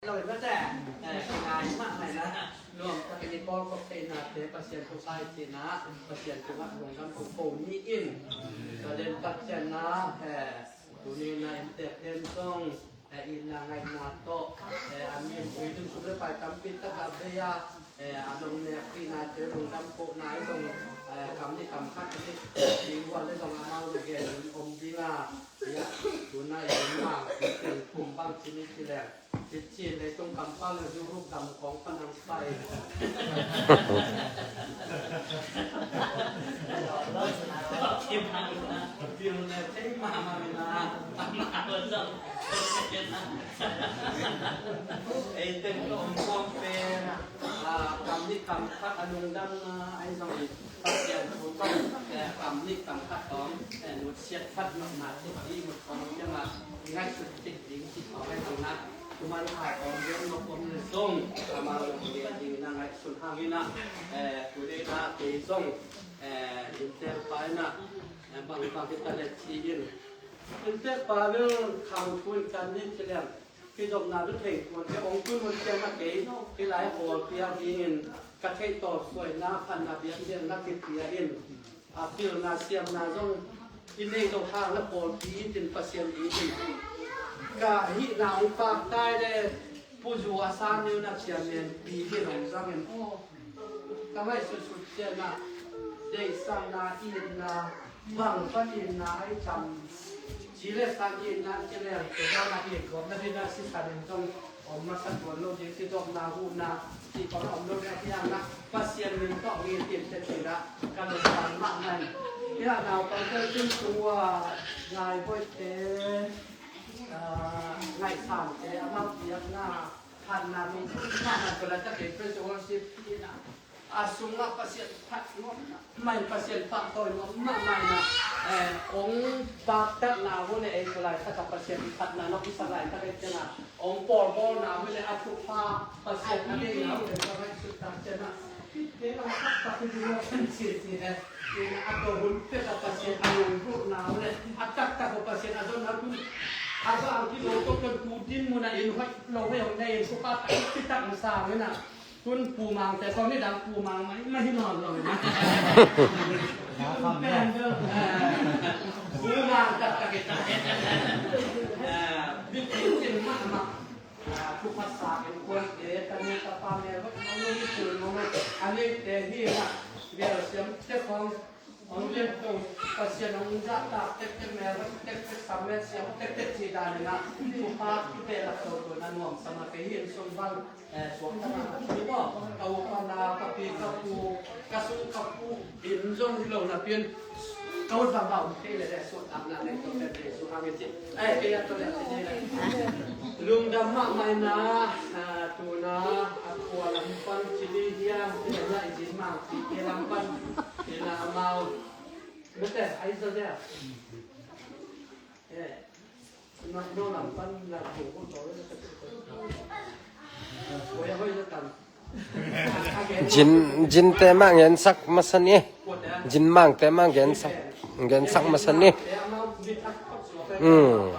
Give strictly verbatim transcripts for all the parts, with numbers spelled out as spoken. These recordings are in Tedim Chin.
Lo in mate, eh, kinai mah ngai na, nuam takin i pawlkop theihnate Pasian thu pai cihna, Pasian thu ngah lungdam thu ko ni in, tua den Pasian na, eh, tuni na inntek ten zong, eh, itna ngaihna tawh, eh, a min ui dun sum le pai tampi tak a bei a, eh, a dong nek pihnate lungdam kohna i zong, eh, kam ni kam khat a ni, i ua le zong amau le gen om ding a, ia, tuna i dun ma, i tel kum bang ci ni ci leng. Cin leitung kampau le Europe gam khawng pan ang pai. Ei teng ka om khawng pen, ah, kam ni kam khat a lungdam na, ai zong Pasian thu tawh, eh, kam nih kam khat tawm, eh, nutsiat khat nopna cih ding mut kong ciang a, i ngaihsut cih ding cih tawm ai tawm na, kuman a tawm ding nop om le zong, amau zong lian ding na ngaihsun hang in a, eh, tu dei na kei zong, eh, inntek pa in a, eh, bang bang hi ta le ci in. Inntek pa bel khang thu in kan ni ci lian. Kizopna bethei tuan te ong tun hun ciang a kei, hih lai pawlpi a dingin ka theih tawlsuaina phatna biakpiakna kipia in, a pilna siamna zong i nei lo hang na pawlpi in tin Pasian dingin ka hihna ong paktai le puzu a san neu na chairman pi hi ong zangin aw. Ka ngaihsutsut ciangin ah, deihsakna, itna, bang panin na ai cam. Ci le san itna, ci le ang, ci le na it gawp na dina si san in zong om masa tuan lo ding, ci zong na hu na, ci kong om lo ding, ci ang na, Pasian min tawh ngi tin te ci la, ka lo san mah ngai. Ia nau kong tel cun tua, ngai boy te, ah, ngai san te, amau piak na, Phatna mi mahmah ko la tak ei praise worship ina. A sungah Pasian phat ngawh mahmah in Pasian pahtawi ngawh mahmah ina. Eh, ong paktatna hun ei ko lai tak a Pasian phatna nok i sak lai tak ei ciangah. Ong pawlbawlna hun ei a thupha Pasian a deihna hun ei ka ngaihsut tak ciangah. Kei lam taktak hi ding lo kan ci ci he. Ina a tua hun pek a Pasian a lunggulhna hun ei a taktak a Pasian a zonna hun. A za ang ki lo tok kan tu din mun a in hoih lo hoih hong nei in ko pa tak ki tak sang ina. Tun pu mang te ko ni dang pu mang mai mai hi nawn lo ina. Pen do. Pu mang tak tak ina. Bit bit cin mah mah. Thupha sa in kuan te, ka nu ka pa mel vat mong lo, i tul mong lo, a neite hi a, gelsiam te khong, hong lian tong, Pasian hong zahtak tektek, mel vat tektek, sam mel siam tektek ci dan in a, thupha kipelak toto na nuam sam a kei hi in sung bang, eh, suak tak a, hi maw, ka upa na, ka pi, ka pu, ka sung, ka pu, in zong hi lo napi in, ka ut bang bang, kei le le, suak tak na, le, suak tak na, suak tak na, Ai, kei a tawh le, lungdam mahmah ina, ah, tuna, a khua lam pan cili hiam, cili hiam, i zin mang, i kei lam pan, ina amau. Mete, ai zo dia. Eh, no, no lam pan, na, bu, bu, bu, bu, bu. Hoih, hoih, zo tam. Zin, zinte mah gensak masa ni. Zin mangte mah gensak, gensak masa ni. Hmm.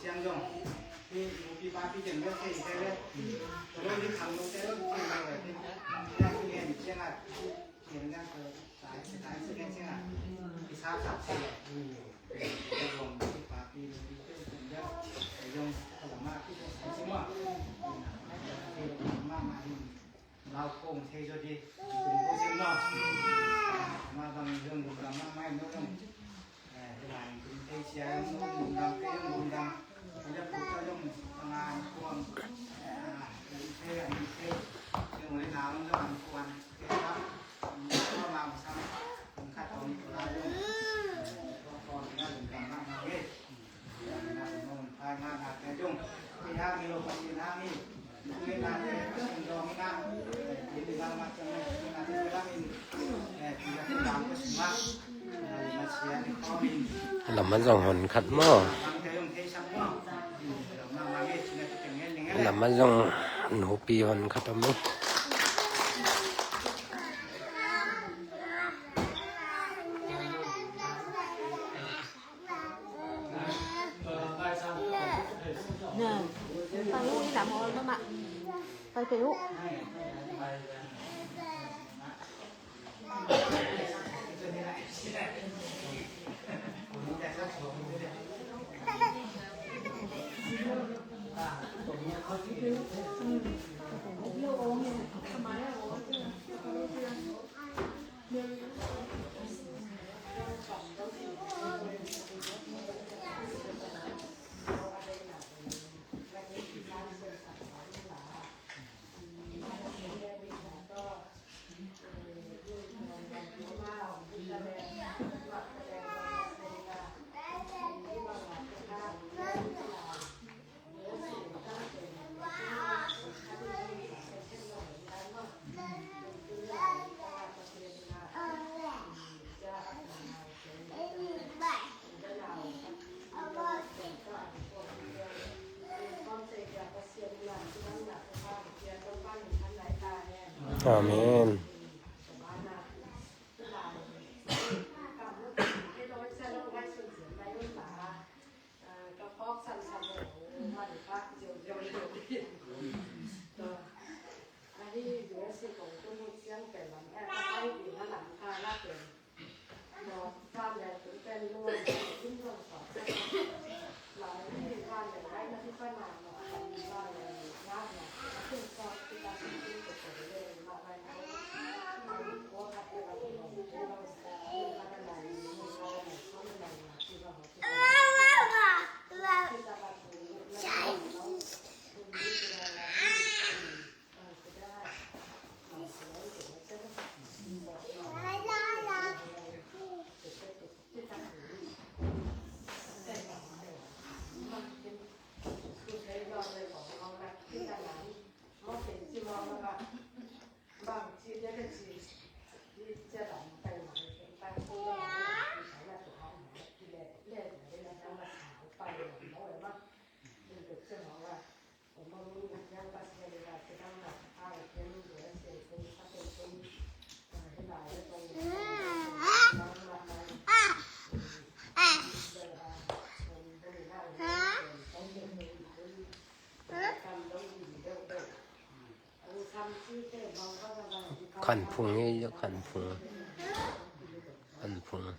Ciang zong hi nupi papi teng bek thei thei le. Lo hi khang lo te lo thei lo le. Ya hi ngen ciang a. Ciang a ko tai tai si ngen ciang a. Hi sa sa thei le. Zong nupi papi nupi teng bek. Zong lama ki thei si ma. Mama hi. Lau kong thei zo di, tung ko sin no. Ma bang zong lungdam mahmah no zong. Eh, hi lai tung thei sia zong lungdam, kei zong lungdam. Kei zong lungdam zong tanga an kuang. Eh, thei an thei. Zong lai na zong an kuang. Kei zong lungdam sam. Khat tong ko la zong. Ko ko na lungdam mahmah eh. Lam a zong hon khat maw. Lam a zong nupi hon khat maw. Nè, phải hút đi làm ồn đó mà. Phải phải hút. Amen. Khanphung hi, khanphung. Khanphung.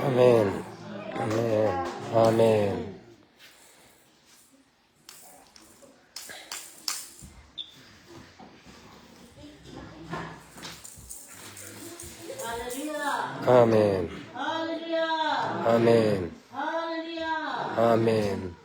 Amen. Amen. Amen. Amen. Amen. Amen.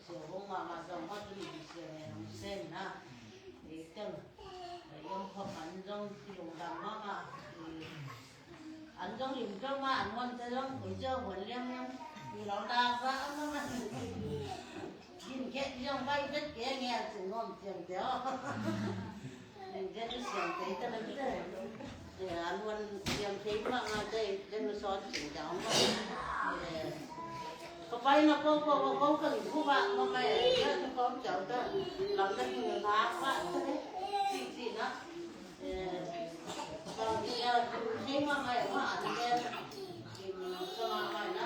Siangtho mahmah zong mah tuni in siang e, hong sem na. Ei teng, ei om khop an zong kilungdam mahmah. Ei an zong lim tawh mah an huante zong koi cia huan liamliam. Kilawm dak ba a mah mah. Gin khet zong bai bet kei nge a cin nuam ciang teo. Zen siam thei ta na te. Eh, an wan siam thei mah mah te, zen sawn cing ta mah. Eh, ka pai na ko ko ko ko ka li bu ba ma pai eh, ka ko ciau ta. Lam ta hing na ba ta ci ci na. Eh, ka li ya thei mah mah eh, mah an te. Kim sa mah mah na.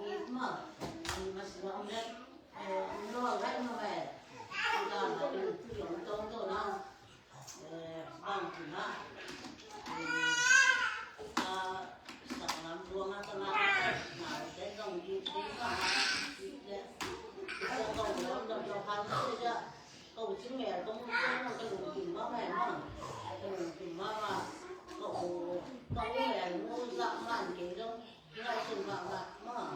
it mah. Masi mah om leh, eh, om lo hai mah ve. Ila na tu tu yong tong to na. Eh, bang tu na. Eh, a, sang lam luang a ka na. Na te zong it, it mah. It leh. It leh zong luang dong dong han te ja. Ko cing mel kong cing mel ka lungkim mahmah e maw. Ka lungkim mahmah. Ka u, ka u mel mu zah man kei zong ngaihsun mahmah maw.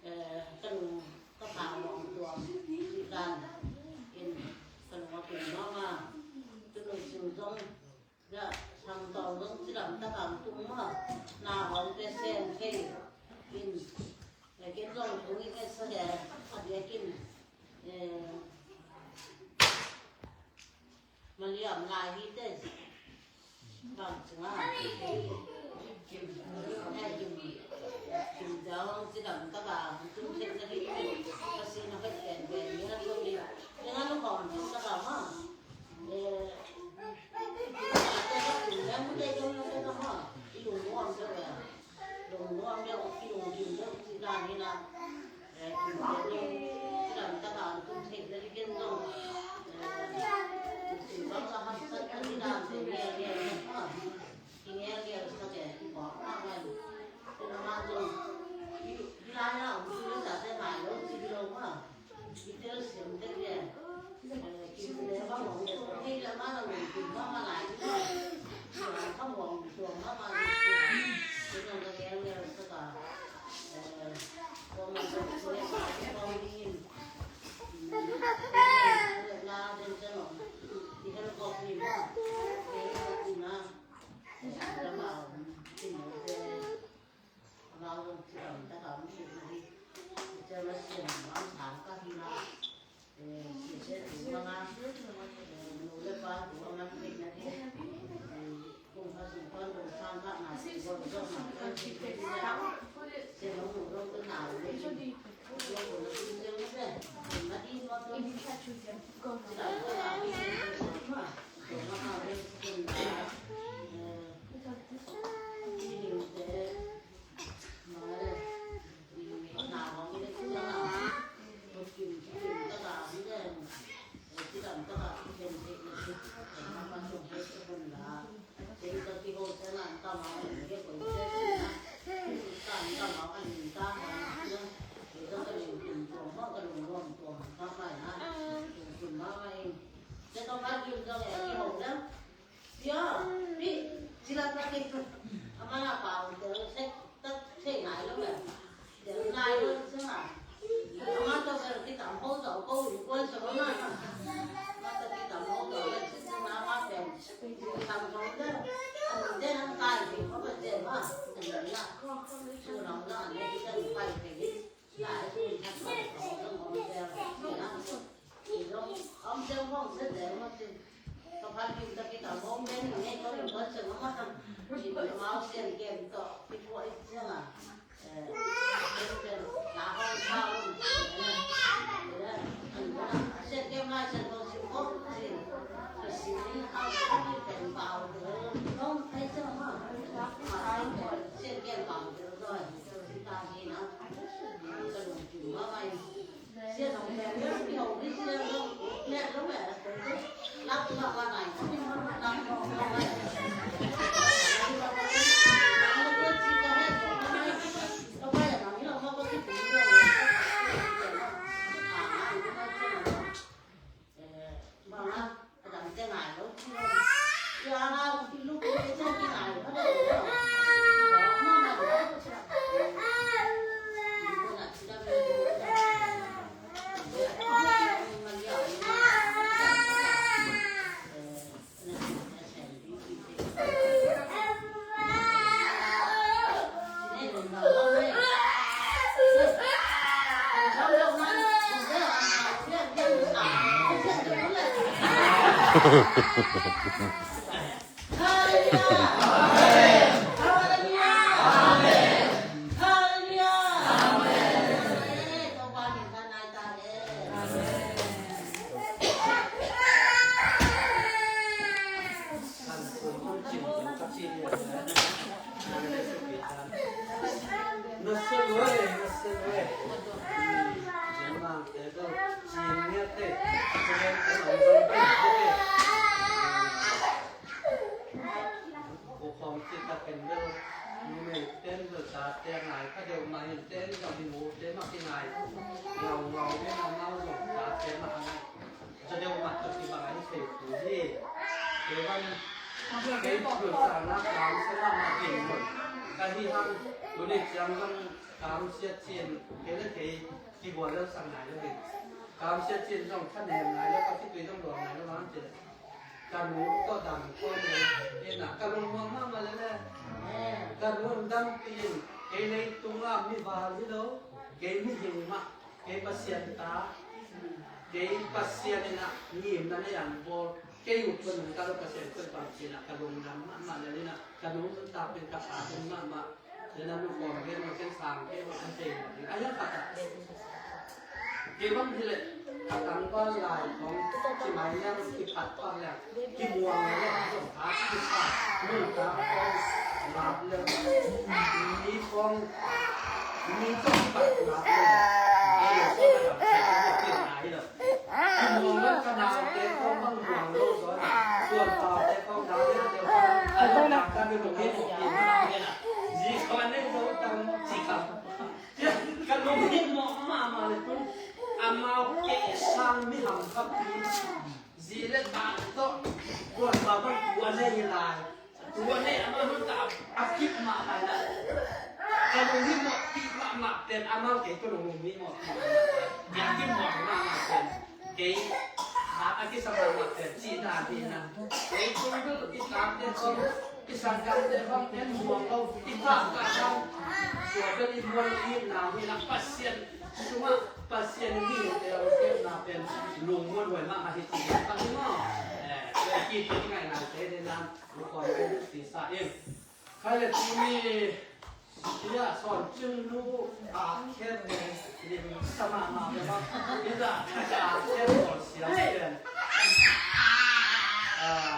Eh, ka lung ka tha mawng tuam cih dan in ka lung a kim mahmah. Tun u cing zong Za sang tawng zong cidam taka hong tung maw. Na hong pe sem thei in. Eh, ken zong tung i ngetsak e, a biakinn, eh, maliam lai hi te. Bang cunga. Kim, eh, kim, kim zong cidam taka hong tung thei na hi. Ka si na hoih pen pen ni na tung hi. Ken a lung hong tung taka maw. Amau zong cidam taka hong tung hi. Tua ciang a siam mah sang ka hi na. Eh, sia sia tu mah na. Eh, nu le pa tu a man theihna ding. Eh, kong kha sung pan kong sang kha na. Kong zong na kan theih theih na. Sia nong nu zong tu na le. Zong tu na tu sia na le. Na di mo tu. Cidam taka hong tung hi. Tua mah a le sia na. Eh, Sia, pi, sila ta ki, ama na pau te, se, ta, se nai lo me. Te nai lo se na. Ama ta ber ki tam ho zo ko, ko se ma na. Ama ta ki tam ho zo le, se se na ma pe. Tam ho le. Ani de han kai pe, ko ba de ma. Ani na. Su na na, ani de kai pe. Kei bang, kei thunsanna kamsia mahmah ding un ka hi hang. Tuni ciang bang kamsia cin kei le kei kigual lo sak nai lo ding. Kamsia cin zong thanem nai lo, ka khitui zong luang nai lo hang cin. Ka nu tawh dam kawm le, ina ka lungmuang mahmah le le. Ka nu in dampi in, kei leitung ah mi val hi lo, kei mihing mah, kei Pasian ta, kei Pasian in ah ngimna nei ang bawl, kei ut pun ka lo Pasian pun pang cin ah ka lungdam mahmah le ina ka nu nuntak in ka pha ding mahmah. Ina nu kawm gen ma ken sang kei ma an thei ma ding. A hiang khat ah kei bang hi leh a tangval lai kong kimai liang kiphat pah liang kimuang liang zong a kiphat nuntak kong lap liang mi kong mi kong kipat lap liang. Ei lo kong a dam kei kong kiphat nai lo. Kimuang lo ka naute kong bang muang lo zaw na. Tuan paute kong dang lian deuh kong. A lo nak ka bi lung hi mawh hi mawh hi na. Zi kong a nei zo tang ci kam. Ka lung hi mawh mahmah le tung. Amau kei sang mi ham kha pi. Zi le ta tawh. Tuan pa bang tua nei lai. Tua nei amau hun ta a kip mah lai na. Ka lung hi mawh kip mahmah pen amau kei ka lung hi mawh kip mahmah pen. Kei a, a kisa mahmah pen cihna hi na. Kei tung dul i tlakte khong i sanggamte khong en muang lo i kah kah khong. Tua bel i muang i na hi na Pasian sungah Pasian i mihingte a lungkimna pen lungmuang huai mahmah hi ci hi pah hi maw? Eh, tua i kip i ngaihnaite hi na. Lungkawm kei ding ci sa ing. Khai le tuni hia Sawn Cing Nu a khen lim sa mahmah ve bang. Hia a khen bawl siam pen. Ah,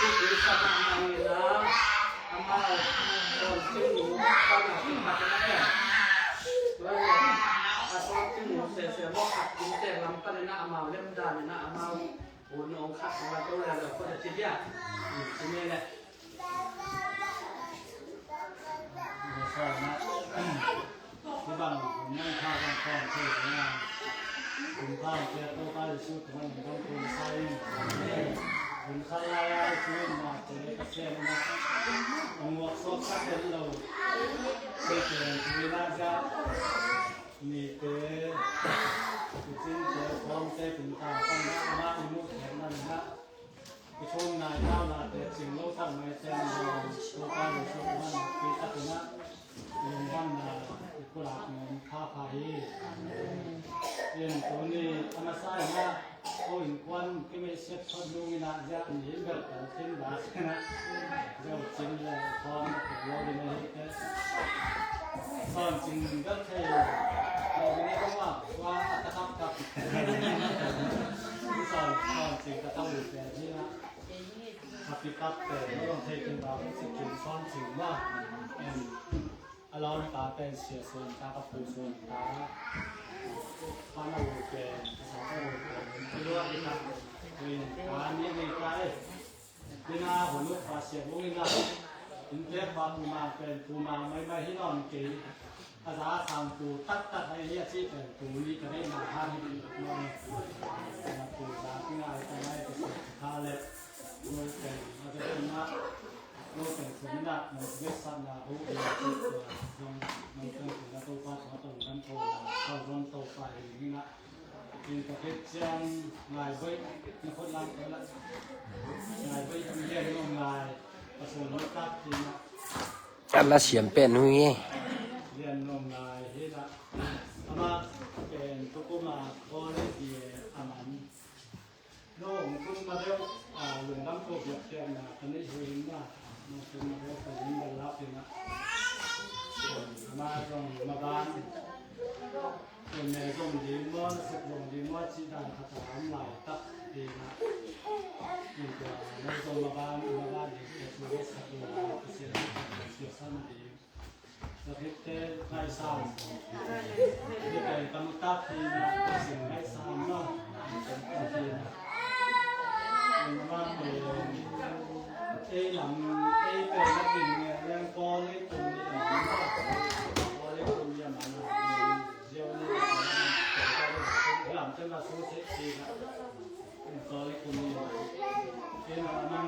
lim sa mahmah hi na. Amau Sawn Cing Nu pan a kin khat na pen. Tua hi a Sawn Cing Nu sese maw khat kin teng lam pan na amau lem dan na amau. Hun ong khat ong a to le lo ko da ci dia. Ci ne le. Ni sa na. Ni bang nang kha bang kong thei na. Hun kha te to ka Yesu to man bang kun sa in. Hun kha la la ci na te ka se na. Ong wak sok sa te lo. Te te na ja. Mite, i cingte, khawmte, tingtang pan amah i muh theihna in ah, i thum nai taunate cing lo tak maite in ah, Topa Jesuh kuan nakpi takin ah, i lungdamna i pulak nuam pha pha hi. In tuni a masa in ah, ko innkuan kimeihsiat thot nung in ah, ziah ni in bel kan thin ba sin ah, zeu cin le khawm a tuk lo ding ahi te. Sawn Cing bel thei lo ding a kong a, tua a takap kap. Sawn, Sawn Cing ka tau te hi na. Happy kap te, no long thei kin ba, si kin Sawn Cing ma. Em, a lawmpa pen Sia Suan ta, ka pu Suan ta. Pa na u pen, sa ka u pen, ki lua i ta. Ui, ka ni ni ta e. Dina hun uk pa Sia Bung ina. Inntek pa Pu Mang pen, Pu Mang maimai hi nawn kei. A za a sang pu taktak ahi hi a cih pen, pu nih ka deihna han hi ding nawn. Pu za ki ngai ta ngai ka sia ka tha le. Lo pen, a ka deihna. Lo pen, pu nih na, nong vetsakna hu, nong, nong pen, pu na to pa, to pa, nong to pa, to pa, to pa, hi ding na. In ka khit ciang ngai baih, na khut lam ka la. Ngai baih, lian nuam ngai, ka sung nuam tak hi na. A la siam pen hu hi. Lian nuam ngai hi na. Amah pen tukum a college hi a man. No, tung ma deuh, a, lungdam ko biak piakna, ka nei hu hi na. No, tung ma deuh, ka lim bal lap hi na. Amah zong ma ban. Ken ne zong ding maw, na sep zong ding maw, cih dan khat a om laitak ding a. Ken tua ne zong maban, maban ding te tu le sak ding a, Pasian in pen siasan ding. Sakhitte ngaisam. Ni pen ka mutak ding a, Pasian ngaisam maw. Ken ka ding a. Ken maban ding. Ei lam, ei pen na ding ne, leng kawl ei tum ding a, kawl ei tum ding a, man a. Ziau ni lam ken la su se ti na. Tua le kum ni. Ken a man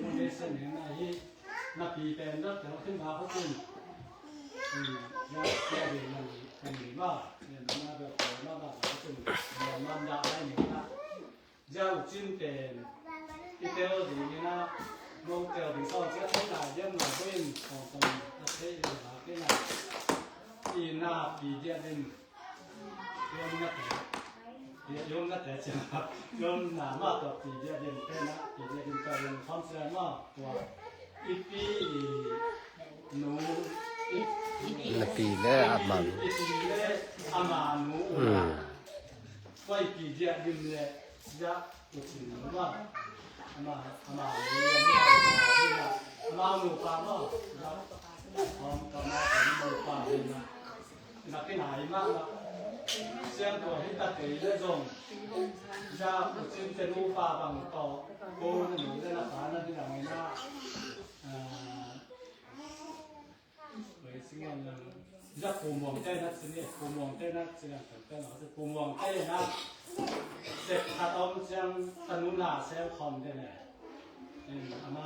mun dei sen ning na hi. Na pi pen dot tel khin ba ko cin. Sia ding na ni, na ni ba. Sia na na dot tel na ba ko cin. Sia na da ai ni na. Sia U Cin pen i tel ding ni na. Mong tel ding sawng sia thei lai diam na ko in. Sawng sawng a thei lai na khin na. I na pi dia ding. Yom na te, yom na te cia, yom na ma to pi dia din te na, pi dia din to yom thom cia ma, tua. I pi i nu, i, na pi le ama nu. I pi le ama nu. Hmm. Tua i pi dia din le, ya, u cin nu ma. Ama, ama nu, ama nu pa ma, ya. Om ka ma, nu pa, ya. Na kinai mahmah. Siangtho hi ta kei le zong, Za U Cin te nupa bang tawh ko na nu le na pa na dinang ina. Za Pu Muang te na cini, Pu Muang te na cini, Pu Muang te na sep khat om ciang ta nu na sel khom te ne. Ama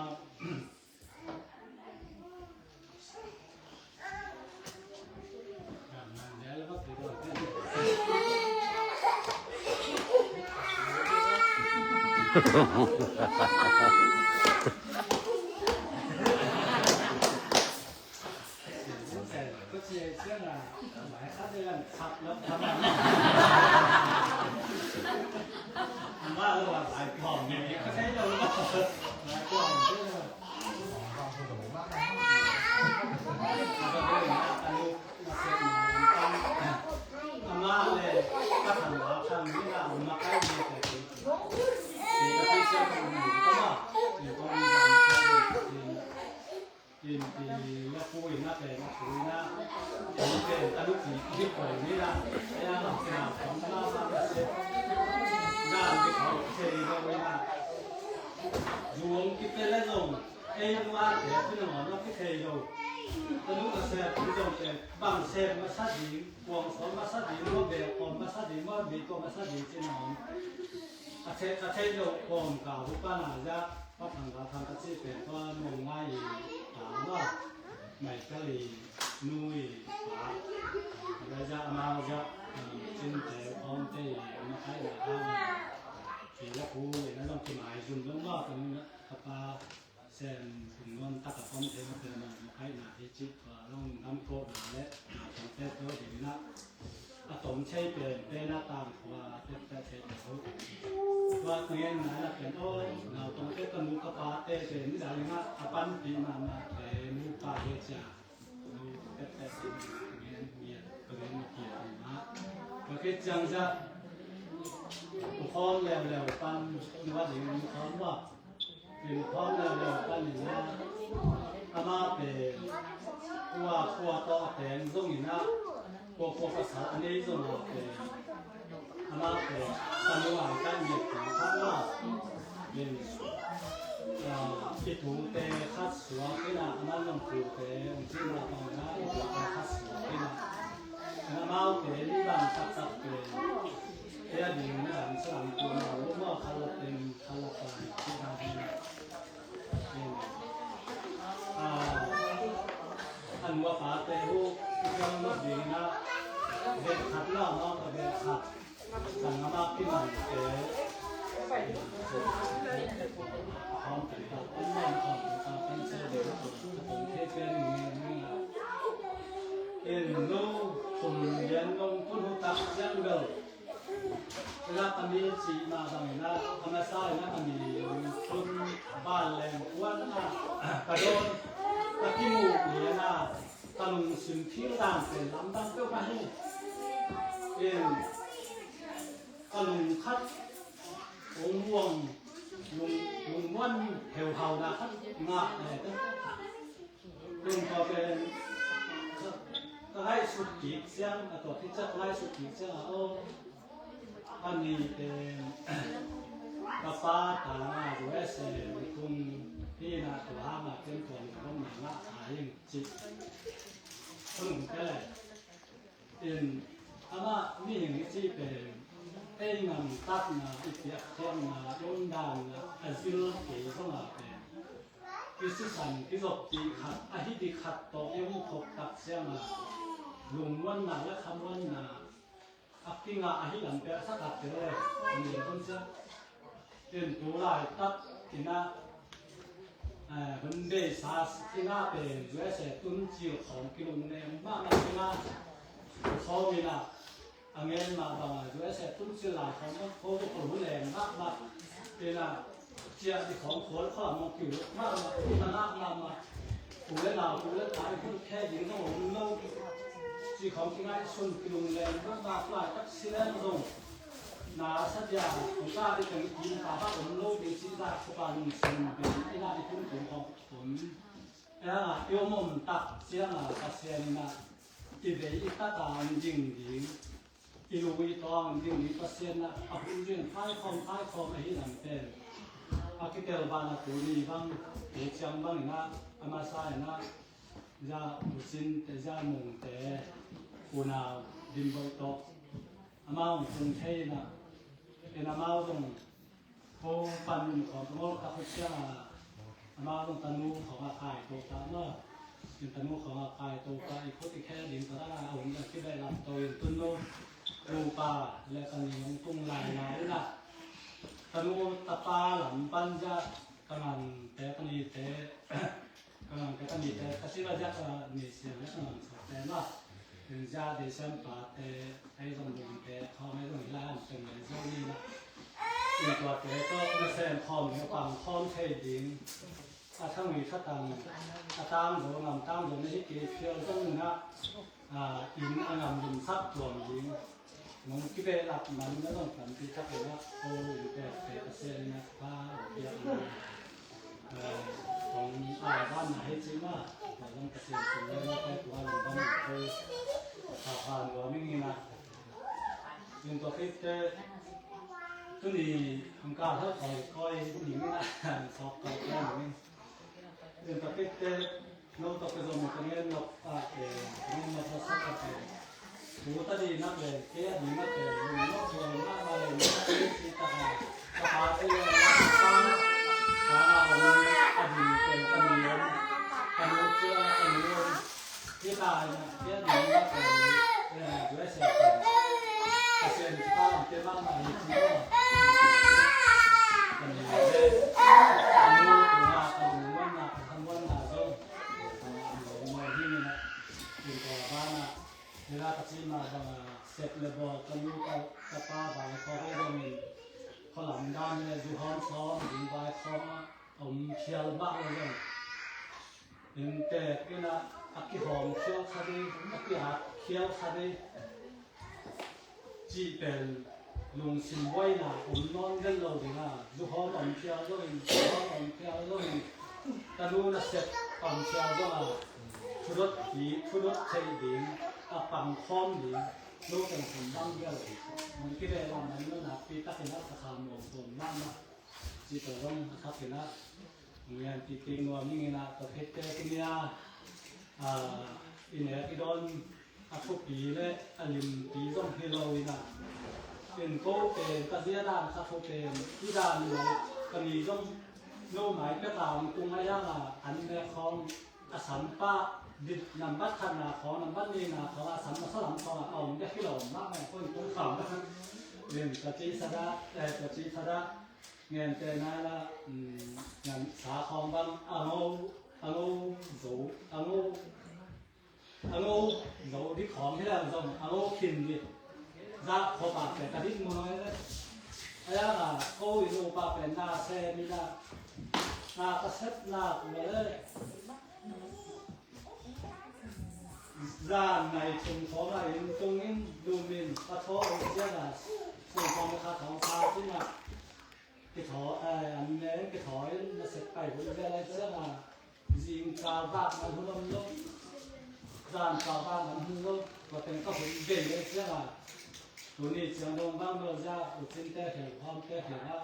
Zuang kipia le zong ei nua te a pina ngawh na kithei lo. Tanu a sia pi zong te bang sem masa ding, kuang sawn masa ding, maw bel kawm masa ding, maw bei kawm masa ding cin a ngawh. A thei, a thei lo kawm ka bu pa na za, pa thang ka thang ka ci pen pa nong ngai i ta ma. Mai ka li nu i pa. Za za ama za, cin te kawm te i ama kai na ama. Ki la ku i na zong ki mai zun zong ma tanu na ka pa. Sem kum nuam tak a om thei mah pen a makaihna hi cih tua lungdam kohna le naupangte tawh dingin ah a tom thei pen pen a tangkhua teptep thei lo. Tua ka ngenna in ah pen aw naupangte ka nu ka pate pen nidang in ah a panpih mahmahte nupa hi cia. Ka khit ciang zah, u khawm leuleu pan, nu a ding u khawm bak, u khawm leuleu pan in ah, amah pen, kua, kua tawh a teng zong in ah, kua, kua pasal a nei zong a pen, amah pen, tanu a i kai ngiat khat la, pen, ah, i tute khat suak in ah, a man zong tute, hong cih mah bang in ah, i tute khat suak in ah, amaute mi bang taktak pen, kei a ding in ah, salam tu na, lo maw khat la teng, khat la pai, cih na hi. Pen, ah, a nu a pate uh, i piang lo ding in ah, bek khat la, amau ka bek khat. Sang a mah kimangte, a hawm pen ta, an man hawm pen ta, kan se de, a tong thei pen ni ni a. In no, kum lian nong kun hu tak siang bel. Ila kami ci ma bang ina, a masa ina kami kun ban leng kuan a, ka don, ka kimu lian a, ka lungsim thil dan pen lamdang peuh mah hi. In, ka lung khat hong muang, lung, lungmuan heuhauna khat ngah leh ka lung tua pen ka ngaihsut kik ciang, a tua khit ciang ka ngaihsut kik ciang a, aw, ka ni pen ka pa tang a U S A kum hi na tua hang a ken tua lungmuan ngah a ing cih. Ka lung pen In, amah mihing i cih pen ei ngamtatna, i piakkhiatna, i omdanna a zil kei zong a pen, i sisan kizop ding khat, a hi ding khat tawh i hong khop tak ciang a, lungmuanna le khamuanna a kingah a hi lam pen a thakhat pen le, a ni le kon ciang. In tu laitak in ah, eh, hun beisa in ah pen U S A tun cil khawng kilungnem mahmah in ah, khawng in ah, a ngen mah bang ah U S A tun cil lai khawng bang ko ko ko hun lem mahmah in ah, ciah di khawng khual khawng mah kiu mahmah, in ah mahmah. U le nau, u le ta, i hun khe ding zong om lo. Ci khawng kingaihsun kilunglem mahmah, laitak si leng zong na sa dia, u ta di teng kim ta bak om lo ding ci zah khuapi lungsim pen in ah i hun tung khawng om. Eng ah i om om tak ciang ah Pasian in ah i vei i tat a om ding ding. I lu i tawng ding ni Pasian ah a hun zin phaikhawm phaikhawm ahi lam pen a kitel ban a tuni bang, tu ciang bang in ah, a masa in ah, Za U Cin te, Za Mung te, unau Dim Boih tawh amau hong tung thei in ah, in amau zong ko pan in khawng ka ngol ka khut ciang a, amau zong tanu khawng a kai to ta maw. In tanu khawng a kai to ta, i khut i khe ding ta a, a hun a kibeh lam to in tun lo. Nupa le ka ni hong tung lai lai in ah, tanu tapa lam pan zah ka ngante ka nite, ka ngante ka nite, ka sila zah ka ni siang le ka ngam sawte maw. In zah dei siam pate, ei zong dungte khawng, ei zong hi lai an teng le zo ni na. In tuate tawh nasem khawm le pang khawm thei ding. A thangui thatang, a tangzaw ngam tangzaw na hi kei phial zong in ah, a, in a ngam lumsak tuam ding. Nong kibehlap man na zong tampi tak in ah, ko in pek pek a sian in ah, pa, a piak in ah, a, kong a ban na hei ci ma, a zong ka sian tung le na kai tua lam ban in ko, a, pa nuam ing in ah. Zong tua khit te, tuni hong ka hal koi koi ning in ah, sok koi koi ning in. Zong tua khit te, no tua ka zong ka ngen nok a ke, ngen nok na sak a ke. Tu ta di nak le, ke a di nak le, ngen nok le, nak le, nak le, si ta ka, ka pa te le, ka pa, ka ma le, a di ke, ka mi le, ka mi ke, ka mi le. Hi ta na, hi a ding na pen, eh, U S A pen. Pasian ci pa lam te mahmah hi ci maw. Ka ni le, ka nu, ka na, ka nu, Hela ka cih mah bangin sep le bawl ka nu ka, ka pa vai khawng ahi zongin khualam dan le zu hawm sawm ding vai khawng a om phial mah lo zong, inntek in ah a kihawm khial kha ding, a ki-at khial kha ding cih pen lungsim buaina om nawn den lo ding a, zu hawm om phial zongin, zu hawm om phial zongin, ka nu nasep pang phial zong a, thudot hi, thudot theih ding a pang khawm ding lo teng sum bang vial hi. Hong kiveh lam man lo nakpi takin a ka kha muang tuam mahmah. Cih tawh zong a thak in ah ngian tiktik nuam ing in ah, tua khit teh tuni a, a, i nek i dawn a thupi le a limpi zong hi lo in ah, in ko pen ka zia dan kha thu pen hi dan lo, ka ni zong no mai pek a hong tung a, yang a an nek khawng a sam pah, dit nambat khatna khawng, nambat nihna khawng a sam masa lam khawng a om dek hi lo, mah ngai ko in tung khawng. Lim ka ci sa dah, eh, ka ci sa dah. Ngen te nai la, mm, ngan sa khawng bang a ngo, a ngo zo, a ngo, a ngo zo di khawng hi la zong, a ngo khin di. Za kho pa te ka dik mo noi le. A ya la, ko i lo pa pe na se mi la. Na ka sep na ku le. Zan nai chung khawng a in tung in, dum in, ka thaw in sia la. Chung khawng ka thaw sa sia la. Kithawi, eh, an ne, kithawi in na sep pai hun vel lai ciang a, zing kal bak man hun om lo, zan kal bak man hun lo, tua teng ka hun bei lai ciang a, tuni ciang dong bang lo zia, u cin te khel, khawm te khel a,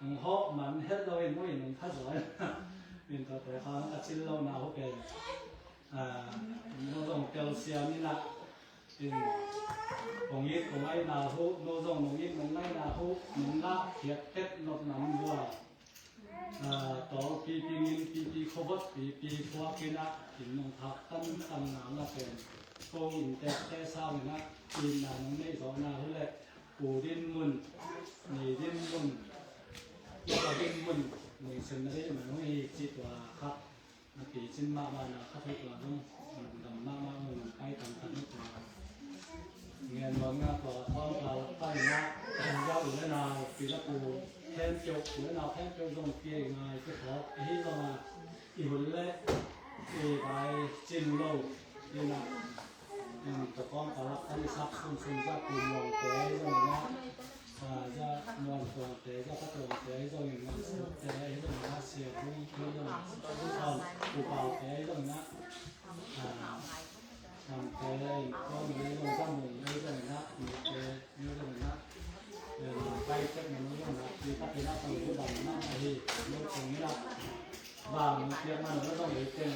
ang hawk man het lo in mu in ang tha zaw in. In tua te khang a cil lo na hu pen, ah, no zong tel siam in a, in, kong it kong ngaina hu, no zong nong it nong ngaina hu, nong ngah khiat tek nop nam lua. Ah, tawng pipi ngin pipi khuavot pipi khuak in a, in nong thak tan tang na na pen. Kong in tek te sang in a, in na nong neih zawh na hu le, u din mun, ni din mun, tua din mun, nong sem na dei man hu hi ci tua kha. A picin mahmah na kha thei tua zong, dam mahmah ngun pai tam khat ni tua. Ngen nuam nga tua khawng kal pai na, ya u le nau, pi le pu, khempeuh, u le nau khempeuh zong pi ngai pi thawk, i hi zong a, i hun le, i vai cin lo, i na, Em, tua kawngkal ah kan i sak sunsun zia Pu Muang te zong in ah, ah, zia Muang Tuang te, zia Pa Tuang te zong in ah, Suk te zong in ah, Sia Bung te zong in ah, Pu Pau te zong in ah, ah, Sam te, Kawng te zong, Zam Mung te zong in ah, Mu te zong in ah, em, pai tek na mu zong in ah, pi ka pi na tang bu dang na ahi, mu kong in ah, bang mu piak man zong in teng,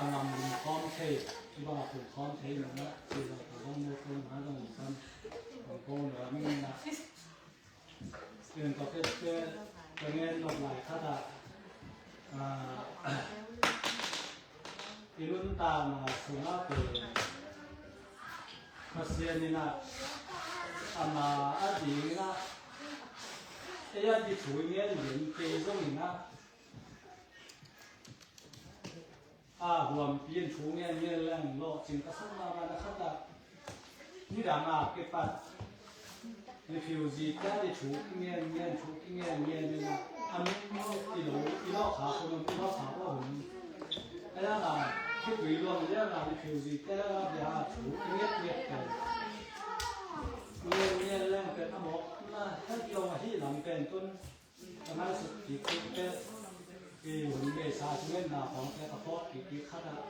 a ngam khawm thei, i bang a kum khawm thei nung ah, ci zong ka zong mu kong na zong in kan, kong kong na mi na. Tun ka pet te, ka ngen nok lai khat ah, ah, i nuntakna sungah pen Pasian in ah, ama a ding in ah, ei a di thu i ngen ding kei zong in ah, a huampi in thu ngen ngen leng lawhcing ka sak mahmah na khat ah, nidang a kipat refugee te a di thu kingen ngen, thu kingen ngen in ah, a min i lo, i lawh kha khun, i lawh kha khun. A yang a khitui luang liang a refugee te a di a thu kinget nget pen, ngen ngen leng pen a mawk na het lo ahi lam pen tun. Ka ngaihsut kik kik te, i hun beisa thungetna khawng te ka phawk kik kik khat ah,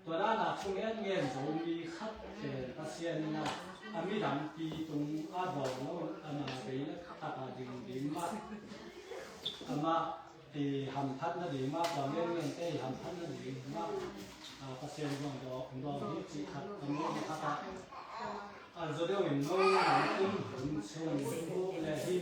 tua dan a thungen ngen zo mi khat pen Pasian in ah, a midangpi tung a dawn lo, a na bei le tak a ding ding mah, amah i hamphatna ding mah, tua ngen ngen te i hamphatna ding mah, a, Pasian zong dawn, dawn hi cih khat ka muh khat ah. A zaw deuh in no nangtum hun sung uh le hi